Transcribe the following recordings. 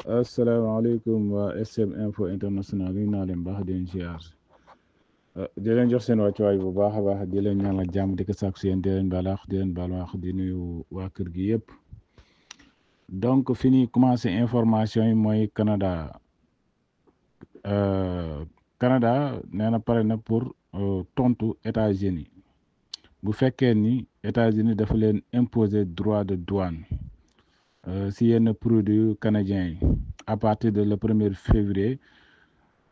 asalaamaaleykum waa SM Info International nuyu naa leen baax di leen ziar di leen jox seen wàccuwaay bu baax a baax di leen ñaanal jàmm di ko sàkku si yéen di leen balaax di leen baal wax di nuyu waa kër gi yëpp. donc fi ñuy commencé information yi mooy Canada Canada nee na pare na pour tontu États-Unis bu fekkee ni États-Unis dafa leen imposer droit de douane si yenn produits canadiens yi à partir de le 1er février.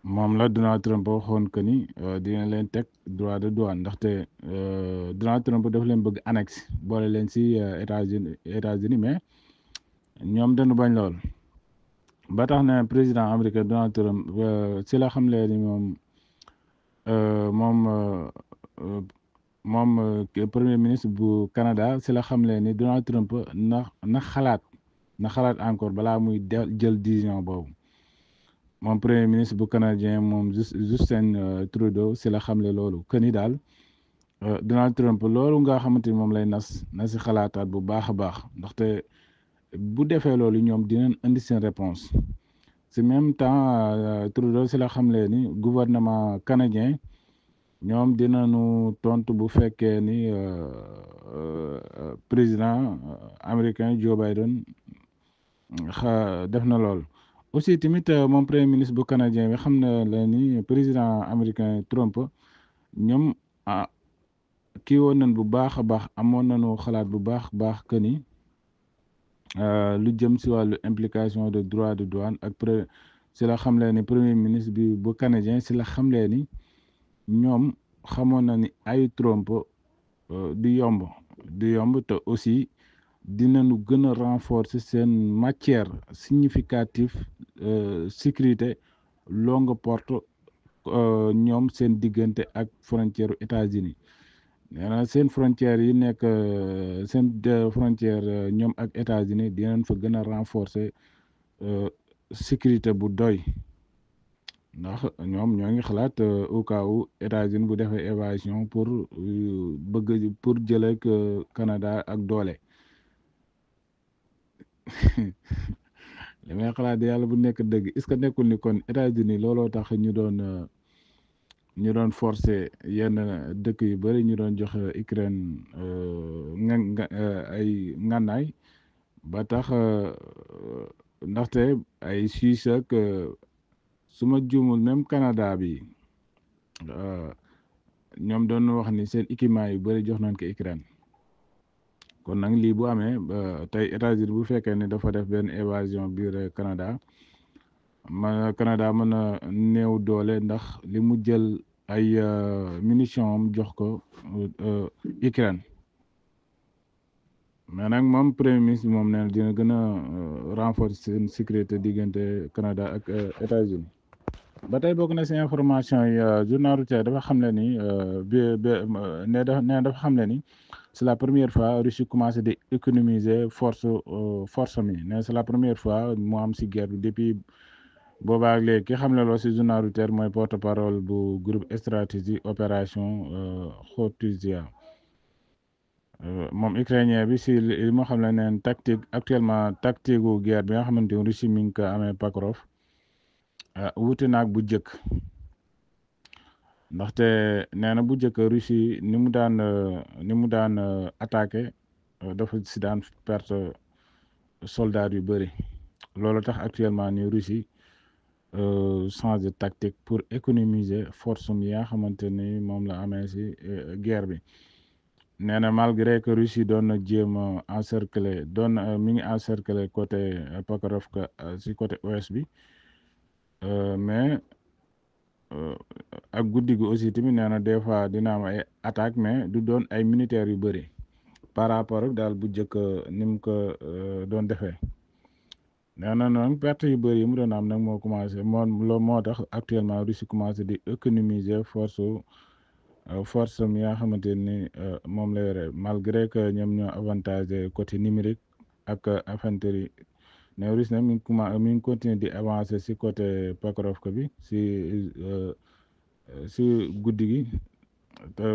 moom la Donald Trump waxoon que ni dina leen teg droit de douane ndaxte Donald Trump dafa leen bëgg annexe boole leen si États-Unis mais ñoom dañu bañ lool ba tax na président américain Donald Trump si la xamle ni moom premier ministre bu Canada si la xamle ni Donald Trump na xalaat encore balaa muy jël décision boobu. moom premier ministre bu canadien moom Justin Trudeau si la xamle loolu que ni daal Donald Trump loolu nga xamante ni moom lay na si xalaataat bu baax a baax ndaxte bu defee loolu ñoom dinañ indi seen réponse si même temps Trudeau si la xamle ni gouvernement canadien ñoom dinañu tontu bu fekkee ni président américain Joe Biden def na lool. aussi tamit moom premier ministre bu canadien bi xam na la ni président américain Trump ñoom kii woon nañ bu baax a baax amoon nañu xalaat bu baax que ni lu jëm si wàllu implication de droit de douane ak si la xamlee ni premier ministre bi bu canadien si la xamlee ni ñoom xamoon na ni ay Trump du yomb te aussi dinañu gën a renforcer seen matière significative sécurité longue porte ñoom seen diggante ak frontière États-Unis nee na seen frontière yi nekk seen frontière ñoom ak États-Unis dinañ fa gën a renforcer sécurité bu doy ndax ñoom ñoo ngi xalaat au cas où États-Unis bu defee évasion pour jël ak Canada ak doole. li may xalaat yàlla bu nekk dëgg est-ce que nekkul ni kon États-Unis looloo tax ñu doon forcer yenn dëkk yu bëri ñu doon jox Ukraine ay ngànnaay ba tax ndaxte ay Suisse ak su ma juumul même Canada bi ñoom doon wax ni seen équipement yu bëri jox nañ ko Ukraine. kon nag lii bu amee tey États-Unis bu fekkee ne dafa def benn évasion biir Canada mën a néew doole ndax li mu jël ay munitions am jox ko Ukraine mais nag moom premier ministre moom nee na dina gën a renforcer seen sécurité diggante Canada ak États-Unis ba tey bokk na si information yi journal Reuters dafa xam ne ni dafa xam ne ni c'est la première fois Russie commencé di économiser force mi ne c'est la première fois mu am si guerre bi depuis boobaa ak léegi ki xam ne loolu si journal Reuters mooy porte-parole bu groupe stratégie opération Khortyzia moom ukrainien bi si li moo xam ne neen tactique gu guerre bi nga xamante ni Russie mi ngi ko amee Pakharof wuute naag bu njëkk ndaxte nee na bu njëkk Russie ni mu daan attaqué dafa si daan perte soldats yu bëri loolu tax actuellement ni Russie changé tactique pour économiser force mi yaa xamante ni moom la amee si guerre bi nee na malgré que Russie doon na jéem a encercler mi ngi encercler côté Pakharovka si côté ouest bi mais ak guddi gi aussi tamit nee na des fois dina am ay attaque mais du doon ay militaires yu bëri par rapport ak daal bu njëkk ni mu ko doon defee nee na nag perte yu bëri yi mu doon am nag moo commencé moo tax actuellement Russie commencé di économiser force mi nga xamante ni moom la yore malgré que ñoom ñoo avantage côté numérique ak infanterie ne Russie nag mi ngi continuer di avancer si côté Pakharovka bi si guddi gi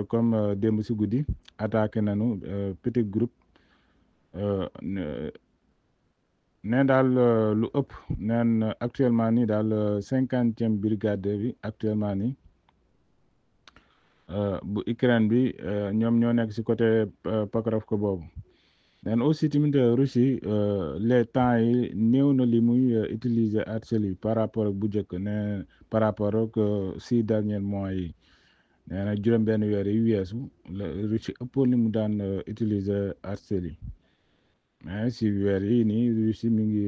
comme démb si guddi attaqué nañu petit groupe ne daal lu ëpp neen actuellement nii daal 50e brigade bi actuellement nii bu Ukraine bi ñoom ñoo nekk si côté Pakrovka boobu neen aussi tamit Russie les temps yi néew na li muy utiliser artillerie par rapport ak bu njëkk ne par rapport ak 6 derniers mois yi nee na juróom-benn weer yi weesu la Russie ëppoon li mu daan utiliser artillerie mais si weer yi nii Russie mi ngi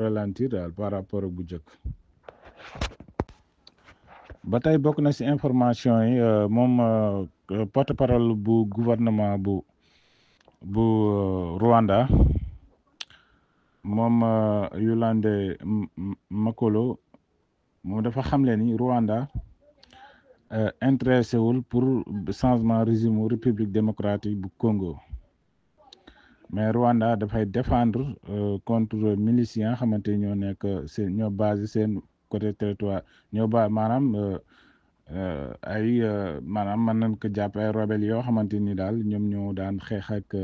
ralentir daal par rapport ak bu njëkk ba tey bokk na si information yi moom porte-parole bu gouvernement bu Rwanda moom Yolande Makolo moom dafa xamle ni Rwanda intéressé wul pour changement régime République démocratique bu Congo mais Rwanda dafay défendre contre milices yi nga xamante ni ñoo nekk seen ñoo basé seen côté territoire ñoo maanaam ay maanaam mën nañ ko jàpp ay rebelle yoo xamante ni daal ñoom ñoo daan xeex ak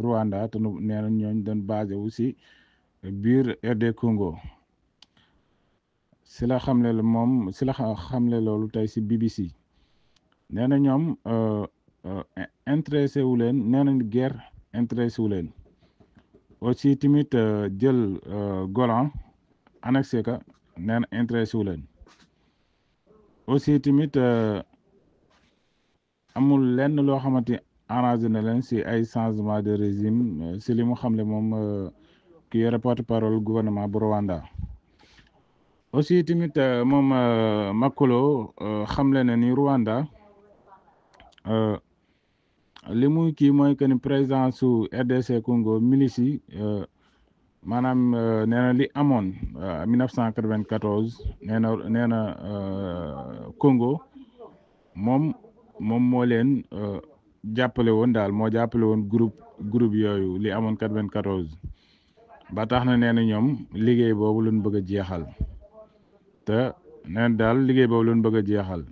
Rwanda te nee na ñooñ doon basé aussi biir RD Congo si la xamle moom si la xamle loolu tey si BBC nee na ñoom intéressé wu leen nee na guerre intéressé wu leen aussi tamit jël Golan annexé ka nee na intéressé wu leen aussi tamit amul lenn loo xamante arrangé na leen si ay changement de régime si li mu xamle moom ki yore porte-parole gouvernement bu Rwanda aussi tamit moom Makolo xamle na ni Rwanda li muy kii mooy que ni président su RDC Congo milice yi maanaam nee na li amoon 1994 nee na Congo moom moo leen jàppale woon daal moo jàppale woon groupe yooyu li amoon 94 ba tax na nee na ñoom liggéey boobu lañ bëgg a jeexal te nee na daal liggéey boobu lañ bëgg a jeexal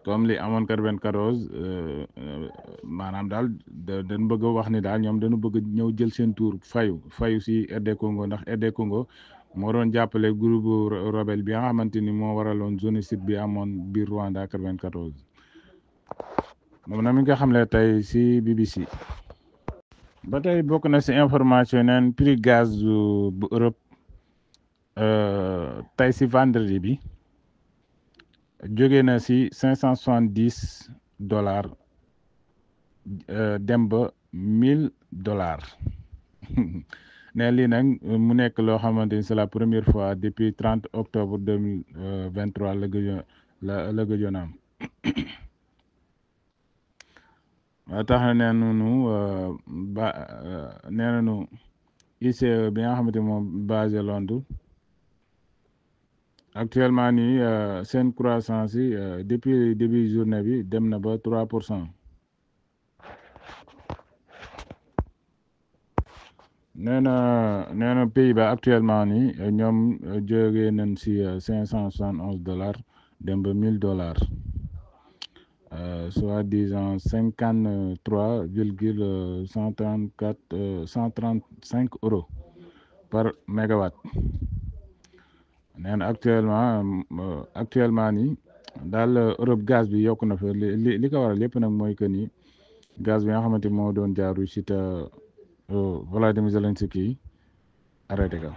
comme li amoon 94 maanaam daal dañ bëgg a wax ni daal ñoom dañu bëgg ñëw jël seen tour fayu si RD Congo ndax RD Congo moo doon jàppale groupe rebelle bi nga xamante ni moo waraloon génocide bi amoon biir Rwanda 94 moom na mi nga xam ne tey si BBC ba tey bokk na si information neen prix gaz bu Europe tey si vendredi bi jóge na si $570 dem ba $1000 ne lii nag mu nekk loo xamante ni c'est la première fois depuis 30 octobre 2023 la gëjoon am tax na nee nañu nee nañu ICE bi nga xamante moom basé Londres actuellement nii seen croissance yi depuis début journée bi dem na ba 3%. nee na Pays-Bas actuellement nii ñoom jógee nañ si $571 dem ba $1000 soit disant 53,135 euros par mégawatt. nee na actuellement nii daal Europe gaz bi yokk na fa li ko waral lépp nag mooy que ni gaz bi nga xamante moo doon jaaru si te Volodymyr Zelensky arrêté ka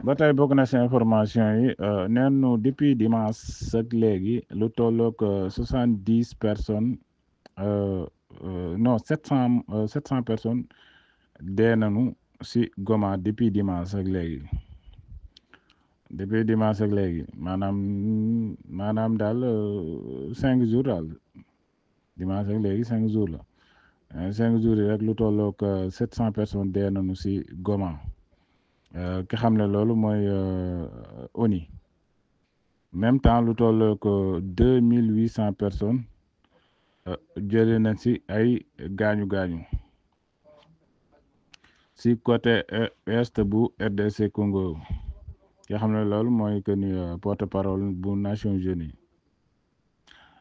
ba tey bokk na si information yi neenu depuis dimanche ak léegi lu tollook 70 personnes non 700 personnes dee nañu si Goma depuis dimanche ak léegi maanaam daal 5 jours daal dimanche ak léegi 5 jours la 5 jours yi rek lu tollook 700 personnes dee nañu si Goma ki xam ne loolu mooy ONU même temps lu tollook 2800 personnes jëlee nañ si ay gaañu si côté est bu RDC Congo ki xam ne loolu mooy que ni porte-parole bu Nations Unies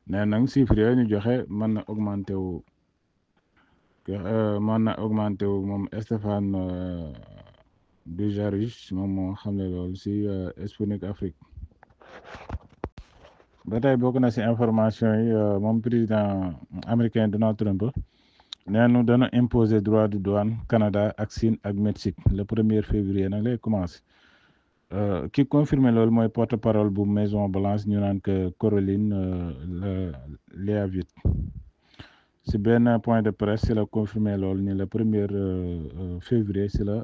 nee nag chiffre yooyu ñu joxe mën na augmenté wu mën na augmenté wu moom Stéphane Dujarric moom moo xam ne loolu si Sputnik Afrique. ba tey bokk na si information yi moom président américain Donald Trump nee nu dana imposer droit de douane Canada ak Chine ak Mexique le 1er février nag lay commencé ki confirmé loolu mooy porte parole bu Maison Blanche ñu naan que Caroline Leavitt si benn point de presse si la confirmé loolu ni le 1er février si la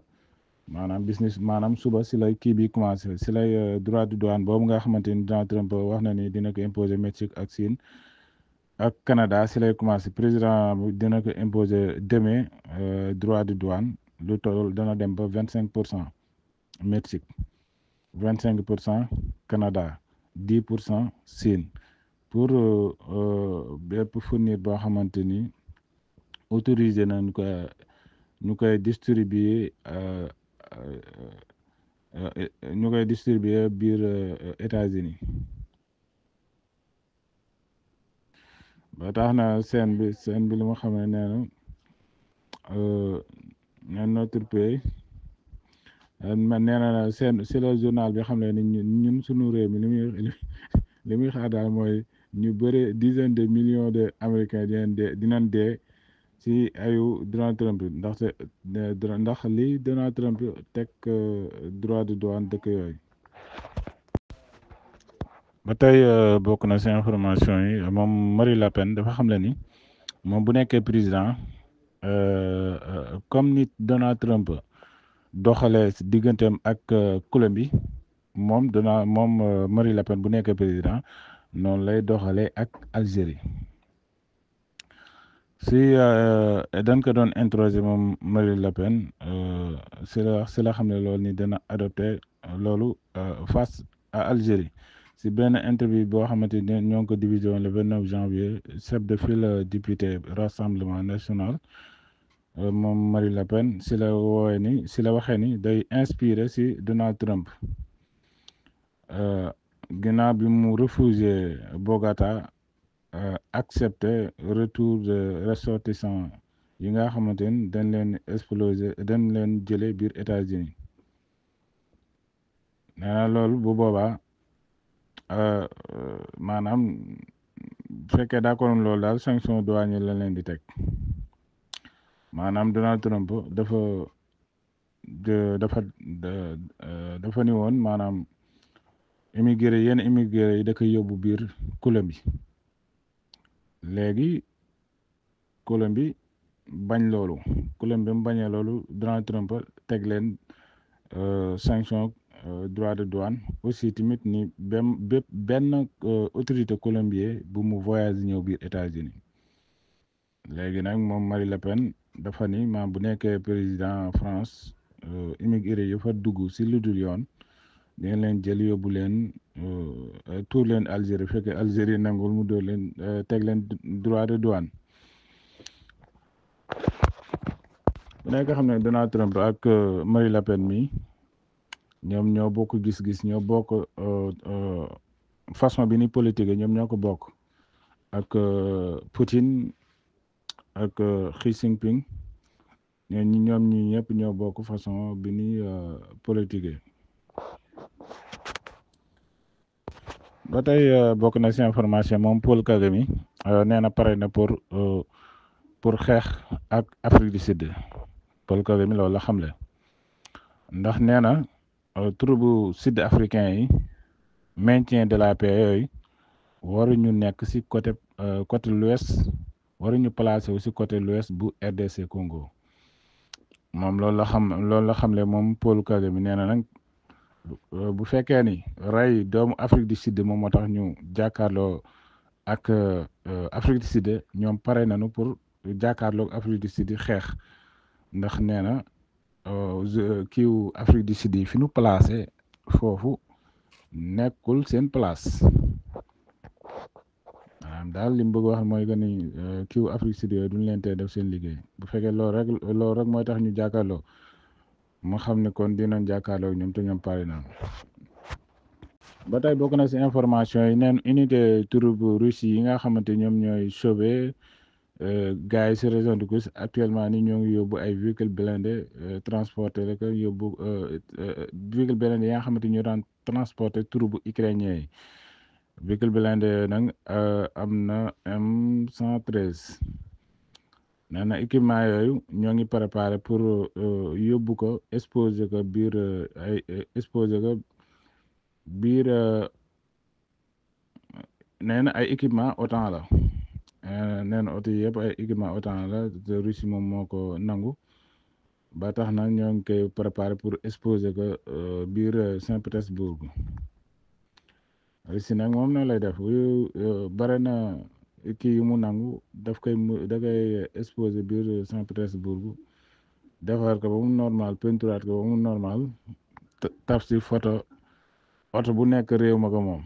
maanaam business maanaam suba si lay kii bi commencé si lay droit de douane boobu nga xamante ni Donald Trump wax na ni dina ko imposer Mexique ak Chine ak Canada si lay commencé président bi dina ko imposer demain droit de douane lu toll dana dem ba 25% Mexique 25% Canada 10% Chine pour bépp fournir boo xamante ni autorisé nañ ko ñu koy distribuer biir États-Unis ba tax na seen bi li ma xamee nee na notre pays man nee na seen si la journal bi xam ne ni ñun suñu réew mi li muy xaar daal mooy ñu bëri dizaine de millions de américains dinañ dee si ayu Donald Trump ndax li Donald Trump teg droit de douane dëkk yooyu. ba tey bokk na si information yi moom Marine Le Pen dafa xam le ni moom bu nekkee président comme ni Donald Trump doxalee si digganteem ak Colombie moom Marine Le Pen bu nekkee président noonu lay doxalee ak Algérie si dañ ko doon introsé moom Marine Le Pen si la xam ne loolu ni dana adopté loolu face à Algérie si benn interview boo xamante ni ñoo ngi ko divisé woon le 29 janvier chef de file député Rassemblement national moom Marine Le Pen si la waxee ni day inspiré si Donald Trump ginnaaw bi mu refusé Bogota accepté retour de ressortissants yi nga xamante ni dañ leen jële biir États-Unis nee na loolu bu boobaa maanaam bu fekkee d'accord loolu daal sanction douanière la leen di teg maanaam Donald Trump dafa ni woon maanaam yenn immigré yi da koy yóbbu biir Colombie léegi Colombie bañ loolu Colombie mu bañee loolu Donald Trump teg leen sanction droit de douane aussi tamit ni benn autorité colombien bu mu voyage ñëw biir États-Unis léegi nag moom Marine Le Pen dafa ni bu nekkee président France immigré yu fa dugg si lu dul yoon dina leen jël yóbbu leen tuur leen Algérie fekkee Algérie nangul mu dóor leen teg leen droit de douane bu nekk xam ne Donald Trump ak Marine Le Pen mi ñoom ñoo bokk gis-gis ñoo bokk façon bi ni politique ñoom ñoo ko bokk ak Poutine ak Xi Jinping ñoom ñi ñëpp ñoo bokk façon bi ni politique ba tey bokk na si information moom Paul Kagame nee na pare na pour xeex ak Afrique du Sud Paul Kagame loolu la xamle ndax nee na troupe sud africain yi maintien de la paix yooyu waruñu nekk si côté l'ouest waruñu placé wu si côté l'ouest bu RDC Congo moom loolu la xamle moom Paul Kagame nee na nag bu fekkee ni rey doomu Afrique du Sud moom moo tax ñu jàkkaarloo ak Afrique du Sud ñoom pare nañu pour jàkkaarloo ak Afrique du Sud xeex ndax nee na kiiw Afrique du Sud yi fi nu placé foofu nekkul seen place maanaam daal li mu bëgg wax mooy que ni kiiw Afrique du Sud yooyu duñ leen tee def seen liggéey bu fekkee loolu rek mooy tax ñu jàkkaarloo moo xam ne kon dinañ jàkkaarloo ñoom te ñoom pare na ba tey bokk na si information yi neen unité troupe Russie yi nga xamante ñoom ñooy sauver gars yi si région de Kouss actuellement ni ñoo ngi yóbbu ay véhicule blindé transporté rek yóbbu véhicule blindé yi nga xamante ñoo daan transporté troupe ukrainien yi véhicule blindé nag am na M113 nee na équipement yooyu ñoo ngi préparé pour yóbbu ko exposé ko biir ay exposé ko biir nee na ay équipement OTAN la nee na oto yëpp ay équipement OTAN la te Russie moom moo ko nangu ba tax na ñoo ngi koy préparé pour exposer ko biir Saint-Pétersbourg Russie nag moom na lay def bare na kii yu mu nangu da koy exposer biir Saint-Pétersbourg defar ko ba mu normal peinturaat ko ba mu normal taf si photo oto bu nekk réew ma ko moom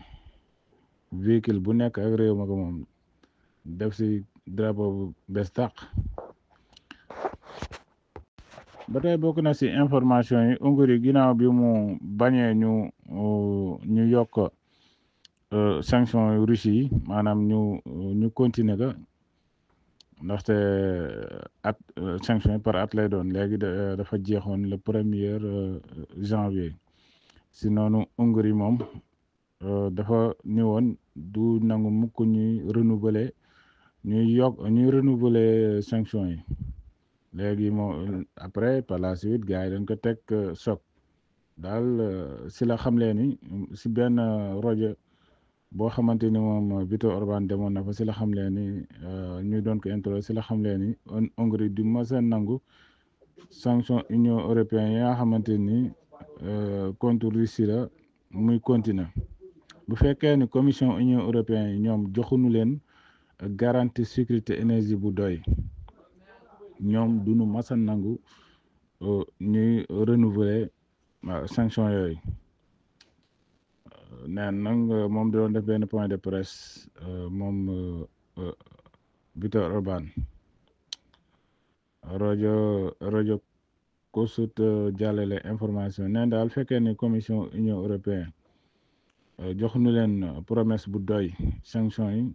véhicule bu nekk ak réew ma ko moom def si drapeau bu bees tàq ba tey bokk na si information yi Hongrie ginnaaw bi mu bañee ñu yokk sanction yu Russie yi maanaam ñu continuer ko ndaxte at sanction yi par at lay doon léegi dafa jeexoon le 1er janvier si noonu Hongrie moom dafa ni woon du nangu mukk ñuy renouveler sanction yi léegi moom après par la suite gars yi dañ ko teg choc daal si la xamlee ni si benn rajo boo xamante ni moom Viktor Orban demoon na fa si la xamlee ni ñu doon ko intro si la xamlee ni Hongrie du mas a nangu sanction Union européenne yi nga xamante ni contre Russie la muy continuer bu fekkee ni commission Union européenne yi ñoom joxuñu leen garantie sécurité énergie bu doy ñoom duñu mas a nangu ñuy renouveler sanction yooyu neen nag moom da doon def benn point de presse moom Viktor Orban rajo Kossuth jàllale information neen daal fekkee ni commission Union européenne joxuñu leen promesse bu doy sanction yi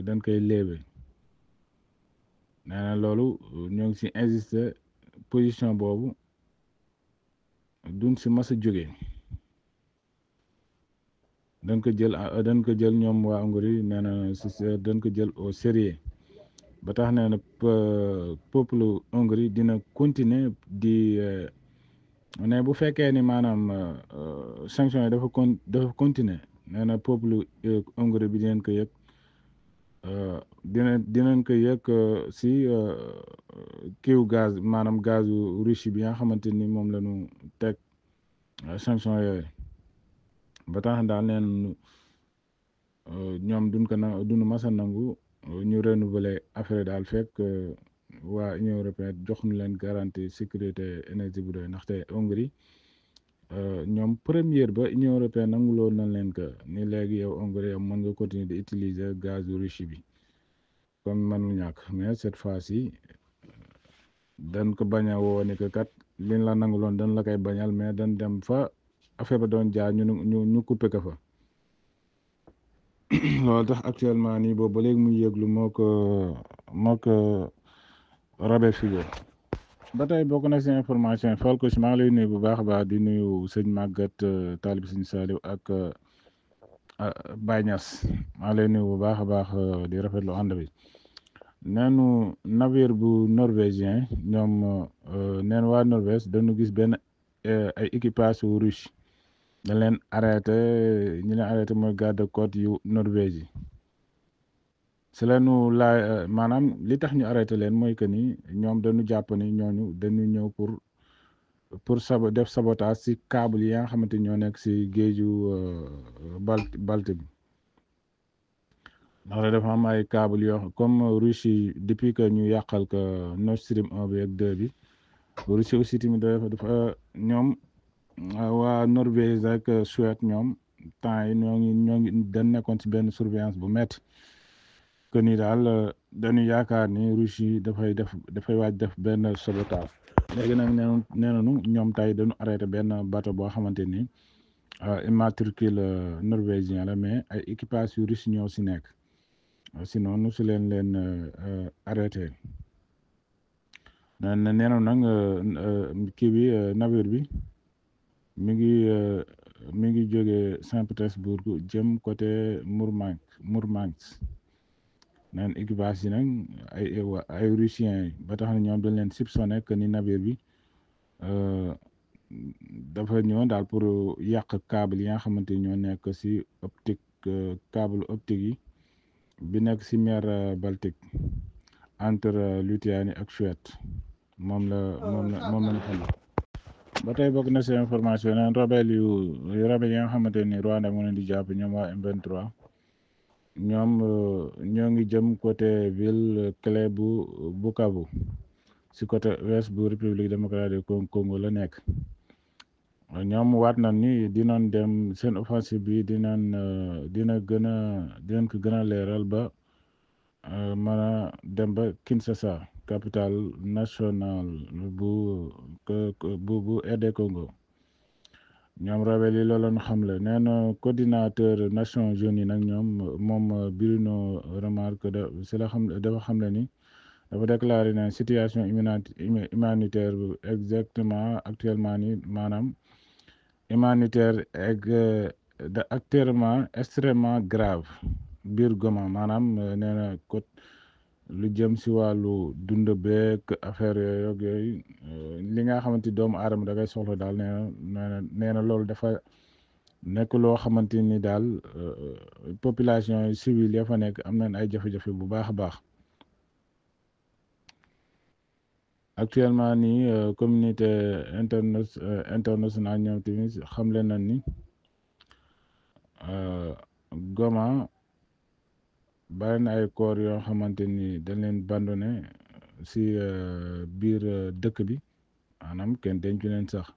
dañ koy léebe nee na loolu ñoo ngi si insister position boobu duñ si mas a jóge dañ ko jël ñoom waa Hongrie nee na si dañ ko jël au sérieux ba tax nee na peuple Hongrie dina continuer di ne bu fekkee ni maanaam sanction yi dafa continuer nee na peuple Hongrie bi dinañ ko yëg dinañ ko yëg si kiiw gaz maanaam gazu Russie bi nga xamante ni moom la ñu teg sanction yooyu ba tax daal neen ñoom duñu mas a nangu ñu renouveler affaire daal fekk waa Union européenne jox ñu leen garantie sécurité énergie bu doy ndaxte Hongrie ñoom première ba Union européenne nanguloon nañ leen que ni léegi yow Hongrie yow mën nga continuer di utiliser gazu Russie bi comme mënul ñàkk mais cette fois-ci dañ ko bañ a woo ni que kat liñ la nanguloon dañ la koy bañal mais dañ dem fa affaire ba doon jaar ñu coupé ko fa loolu tax actuellement nii boobu ba léegi muy yëglu moo ko Robert Figo ba tey bokk na si information yi Falco maa ngi lay nuyu bu baax a baax di nuyu sëñ Maguette taalib sëñ Saliou ak Baye Niass maa ngi lay nuyu bu baax a baax di rafetlu ànd bi neenu navire bu norvégien ñoom neen waa Norvège dañu gis benn ay équipage yu russe dañ leen arrêté ñi leen arrêté mooy garde côte yu Norvège yi si lañu maanaam li tax ñu arrêté leen mooy que ni ñoom dañu jàpp ni ñooñu dañu ñëw pour def sabotage si câble yi nga xamante ñoo nekk si géeju Balte bi ndax dafa am ay câble yoo comme Russie depuis que ñu yàqal ko Nord Stream 1 bi ak 2 bi Russie aussi tamit dafa ñoom waa Norvège ak Suède ñoom temps yi ñoo ngi dañ nekkoon si benn surveillance bu métti que ni daal dañu yaakaar ni Russie dafay waaj def benn sabotage léegi nag nee nañu ñoom tey dañu arrêté benn bateau boo xamante ni immatricule norvégien la mais ay équipage yu russe ñoo si nekk sinon nu su leen arrêté nee na nag kii bi navire bi mi ngi mi ngi jóge Saint-Pétersbourg jëm côté Mourmansk neen équipage yi nag ay Russiens ba tax na ñoom dañ leen soupçonné que ni navire bi dafa ñëw daal pour yàq câble yi nga xamante ni ñoo nekk si optique câble optique yi bi nekk si mer Baltique entre Lituanie ak Suède moom la ñu xam ba tey bokk na si information neen rebelle yi nga xamante ni Rwanda moo leen di jàpp ñoom waa M23 ñoom ñoo ngi jëm côté ville clé bu Bukavu si côté ouest bu République démocratique du Congo la nekk ñoom waat nañ ni dinañ dem seen offensive bi dinañ ko gën a leeral ba mën a dem ba Kinshasa capitale nationale bu RD Congo ñoom rebelle yi loolu lañu xamle nee na coordinateur Nations Unies yi nag ñoom moom Bruno Remarque dafa xamle ni dafa déclaré ne situation humanitaire exactement actuellement ni maanaam humanitaire actuellement extrêmement grave biir Goma maanaam nee na lu jëm si wàllu dund beeg affaire yooyu li nga xamante doomu aadama da ngay soxla daal nee na loolu dafa nekk loo xamante ni daal population civile ya fa nekk am nañ ay jafe-jafe bu baax a baax actuellement nii communauté internationale ñoom tamit xamle nañ ni Goma bari na ay corps yoo xamante ni dañ leen bandone si biir dëkk bi maanaam kenn dencu leen sax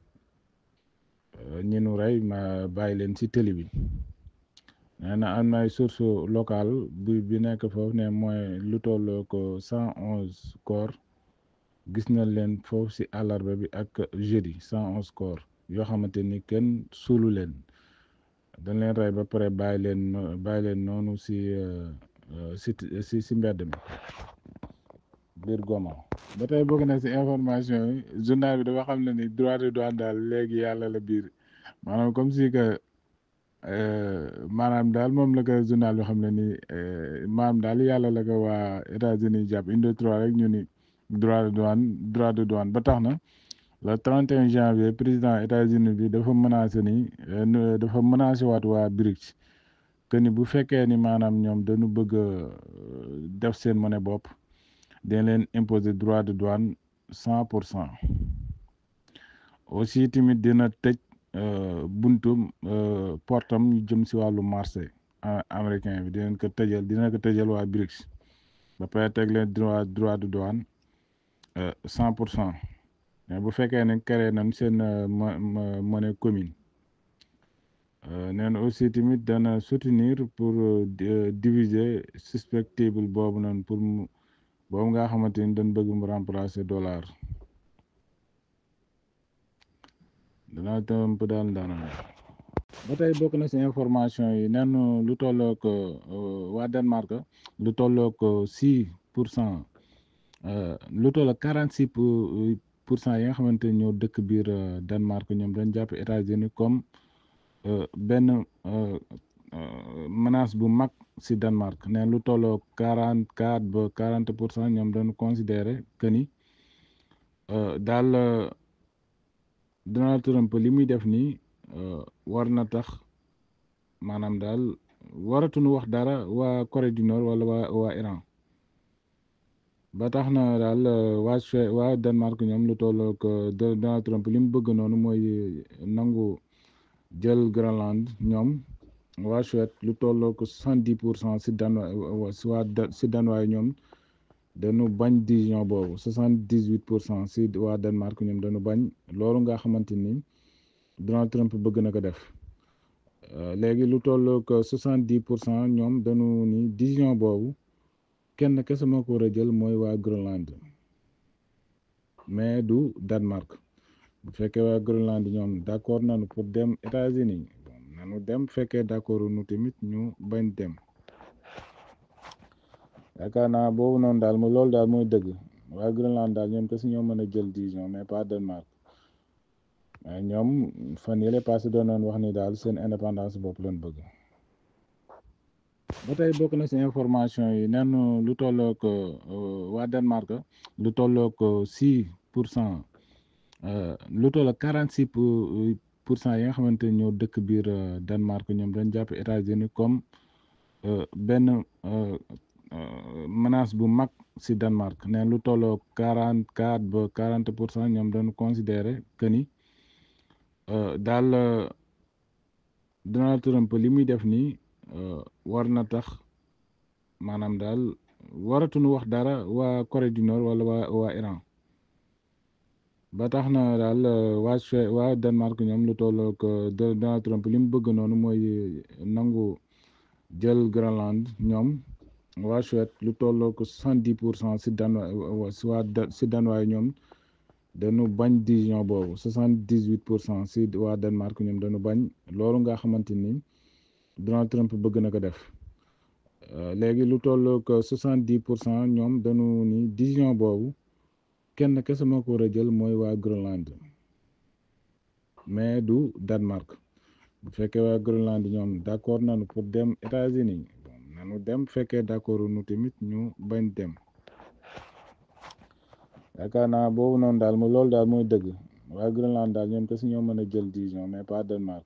ñi nu rey ma bàyyi leen si tëli bi nee na am na ay source locale bi nekk foofu ne mooy lu tolloo ko 111 corps gis na leen foofu si àllarba bi ak jeudi 111 corps yoo xamante ni kenn suulu leen dañ leen rey ba pare bàyyi leen noonu si mbedd mi biir Goma ba tey bokk na si information yi journal bi dafa xam ne ni droit de douane daal léegi yàlla la biir maanaam comme si que maanaam daal moom la ko journal bi xam ne ni maanaam daal yàlla la ko waa États-Unis jàpp indi 3 rek ñu ni droit de douane ba tax na le 31 janvier président États-Unis bi dafa menacé waat waa BRICS que ni bu fekkee ni maanaam ñoom dañu bëgg def seen monnaie bopp dañ leen imposer droit de douane 100% aussi tamit dina tëj buntu portam ñu jëm si wàllu marché américain bi dina ko tëjal waa BRICS ba pare teg leen droit de douane 100% mais bu fekkee ne créé nañ seen monnaie commune nee na aussi tamit dana soutenir pour diviser susceptible boobu noonu pour boobu nga xamante ni dañ bëgg mu remplacer dollar dana tëmp daal daana ba tey bokk na si information yi nen lu tollook waa Danemark lu tollook 6% lu tollook 46% yi nga xamante ni ñoo dëkk biir Danemark ñoom dañ jàpp États-Unis comme benn menace bu mag si Danemark ne lu tollook 44 ba 40% ñoom dañu considérer que ni daal Donald Trump li muy def nii war na tax maanaam daal waratuñu wax dara waa Corée du Nord wala waa Iran ba tax na daal waa Danemark ñoom lu tollook Donald Trump li mu bëgg noonu mooy nangu jël Groenland ñoom waa Suède lu tollook 70% si Danois ñoom dañu bañ décision boobu 78% si waa Danemark ñoom dañu bañ loolu nga xamante ni Donald Trump bëgg na ko def léegi lu tollook 70% ñoom dañu ni décision boobu kenn kese moo ko war a jël mooy waa Groenland mais du Danemark bu fekkee waa Groenland ñoom d'accord nañu pour dem États-Unis nanu dem fekkee d'accord nu tamit ñu bañ dem yaakaar naa boobu noonu daal loolu daal mooy dëgg waa Groenland daal ñoom kese ñoo mën a jël décision mais pas Danemark mais ñoom fan yële passé doon nañ wax ni daal seen indépendance bopp lañ bëgg. ba tey bokk na ci information yi nen lu tollook waa Danemark lu tollook 6%, lu tollook 46% yi nga xamante ni ñoo dëkk biir Danemark ñoom dañ jàpp États-Unis comme benn menace bu mag ci Danemark neen lu tollook 44 ba 40% ñoom dañu considérer que ni daal Donald Trump li muy def nii war na tax maanaam daal waratuñu wax dara waa Corée du Nord wala waa Iran ba tax na daal waa Danemark ñoom lu tollook Donald Trump li mu bëgg noonu mooy nangu jël Groenland ñoom waa Suède lu tollook 70% si Danois ñoom dañu bañ décision boobu 78% si waa Danemark ñoom dañu bañ loolu nga xamante ni Donald Trump bëgg na ko def léegi lu tollook 70% ñoom dañu ni décision boobu kenn kese moo ko war a jël mooy waa Groenland mais du Danemark bu fekkee waa Groenland ñoom d'accord nañu pour dem États-Unis nanu dem fekkee d'accord nu tamit ñu bañ dem yaakaar naa boobu noonu daal loolu daal mooy dëgg waa Groenland daal ñoom kese ñoo mën a jël décision mais pas Danemark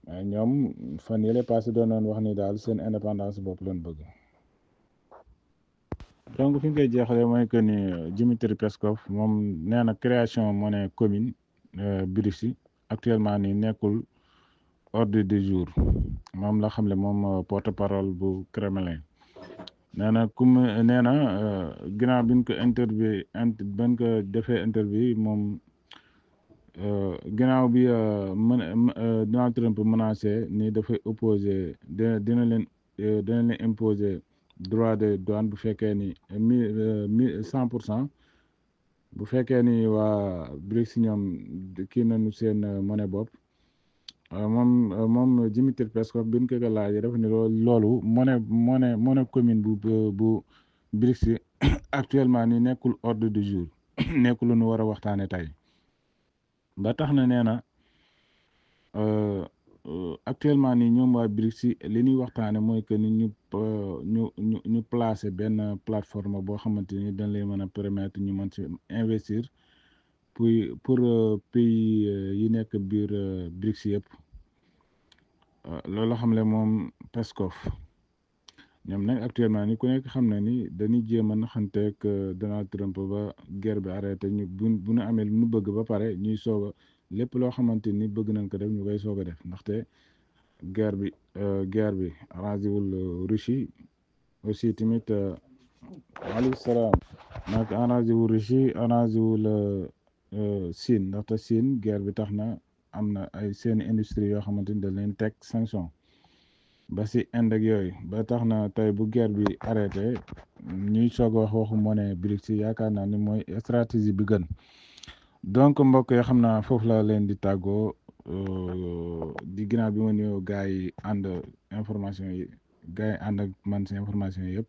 mais ñoom fan yële passé doon nañ wax ni daal seen indépendance bopp lañ bëgg. donc fi ñu koy jeexalee mooy que ni Dmitry Peskov moom nee na création monnaie commune BRICS actuellement nii nekkul ordre du jour moom la xam ne moom porte-parole bu Kremlin nee na ginnaaw bi ñu ko bañ ko defee interview moom ginnaaw bi Donald Trump menacé ni dafay opposé dina leen imposer droit de douane bu fekkee ni 100% bu fekkee ni waa BRICS ñoom kii nañu seen monnaie bopp moom Dmitry Peskov bi ñu ko laajee dafa ni loolu monnaie commune bu BRICS actuellement ni nekkul ordre du jour nekkul lu ñu war a waxtaane tey ba tax na nee na actuellement nii ñoom waa BRICS li ñuy waxtaane mooy que ni ñu placer benn plateforme boo xamante ni dañ lay mën a permettre ñu mën ci investir pour pays yi nekk biir BRICS yëpp loolu xam ne moom Peskov ñoom nag actuellement ni ku nekk xam na ni dañuy jéem a naxanteeg Donald Trump ba guerre bi arrêté ñu bu ñu amee lu ñu bëgg ba pare ñuy soog a lépp loo xamante ni bëgg nañ ko def ñu koy soog a def ndaxte guerre bi arrangé wul Russie aussi tamit maaleykum salaam nag arrangé wul Russie arrangé wul Chine ndaxte Chine guerre bi tax na am na ay seeni industrie yoo xamante ni dañ leen teg sanction ba si Inde ak yooyu ba tax na tey bu guerre bi arrêté ñuy soog a wax waxu monnaie BRICS yaakaar naa ni mooy stratégie bi gën donc mbokk yi xam naa foofu la leen di tàggoo di ginnaaw bi ma nuyoo gars yi ànd information yi gars yi ànd ak man si information yi yëpp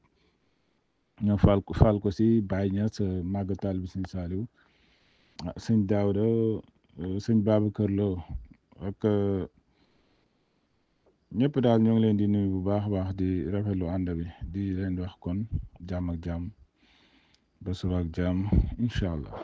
ñoo faal ko si Baye Niass màggatal bi sëñ Saliou sëñ Daouda sëñ Babacar Lo ak ñëpp daal ñoo ngi leen di nuyu bu baax a baax di rafetlu ànd bi di leen wax kon jàmm ak jàmm ba suba ak jàmm incha allah.